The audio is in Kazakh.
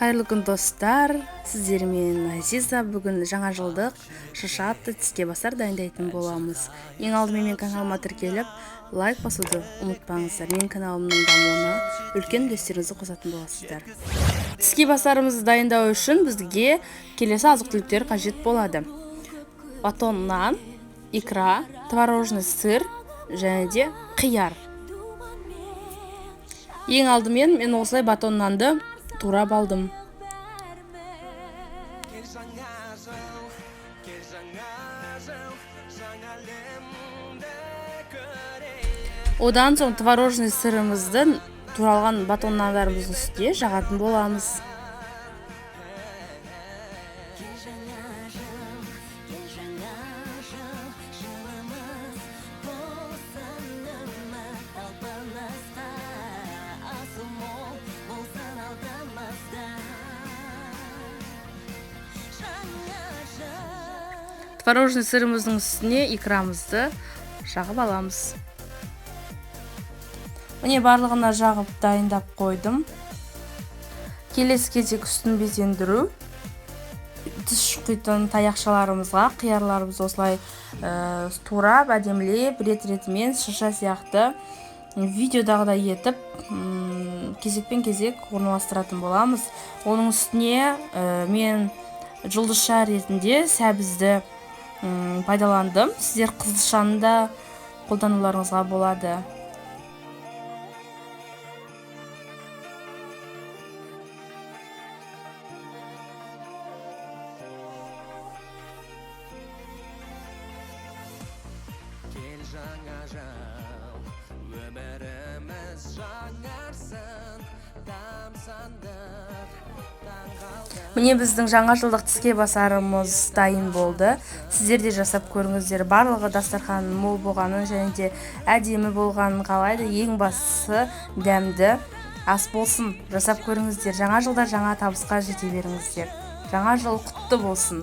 Қайырлы күн, достар! Сіздермен Азиза. Бүгін жаңа жылдық шырша атты тіске басар дайындайтын боламыз. Ең алдымен менің каналыма тіркеліп, лайк басуды ұмытпаңыздар. Менің каналымның дамуына үлкен үлестеріңізді қосатын боласыздар. Тіске басарымызды дайындау үшін бізге келесі азық-түліктер қажет болады. Батон нан, икра, творожный сыр және де қияр. Ең алдымен мен осылай батон нанды турап алдым. Кел жаңа жыл, кел жаңа жыл, жаңа әлемді көрейік. Одан соң творожный сырымызды туралған батон нандарымыздың үстіне жағатын боламыз. Кел жаңа жыл, кел жаңа жыл, жылымыз болсын үміт талпынысқа, асыл мол болсын алдымызда. Жаңа жыл. Творожный сырымыздың үстіне икрамызды жағып аламыз. Міне, барлығына жағып дайындап қойдым. Келесі кезек үстін безендіру. Тіс шұқитын таяқшаларымызға қиярларымызды осылай турап, әдемілеп, рет-ретімен шырша сияқты видеодағыдай етіп, кезекпен кезек орналастыратын боламыз. Оның үстіне мен жұлдызша ретінде сәбізді пайдаландым. Сіздер қызылшаны да қолдануларыңызға болады. Кел жаңа жыл, өміріміз жаңарсын, тамсандыр, таңғалдыр. Міне, біздің жаңа жылдық тіске басарымыз дайын болды. Сіздер де жасап көріңіздер. Барлығы дастархан мол болғанын және де әдемі болғанын қалайды. Ең бастысы дәмді ас болсын. Жасап көріңіздер. Жаңа жылда жаңа табысқа жете беріңіздер. Жаңа жыл құтты болсын.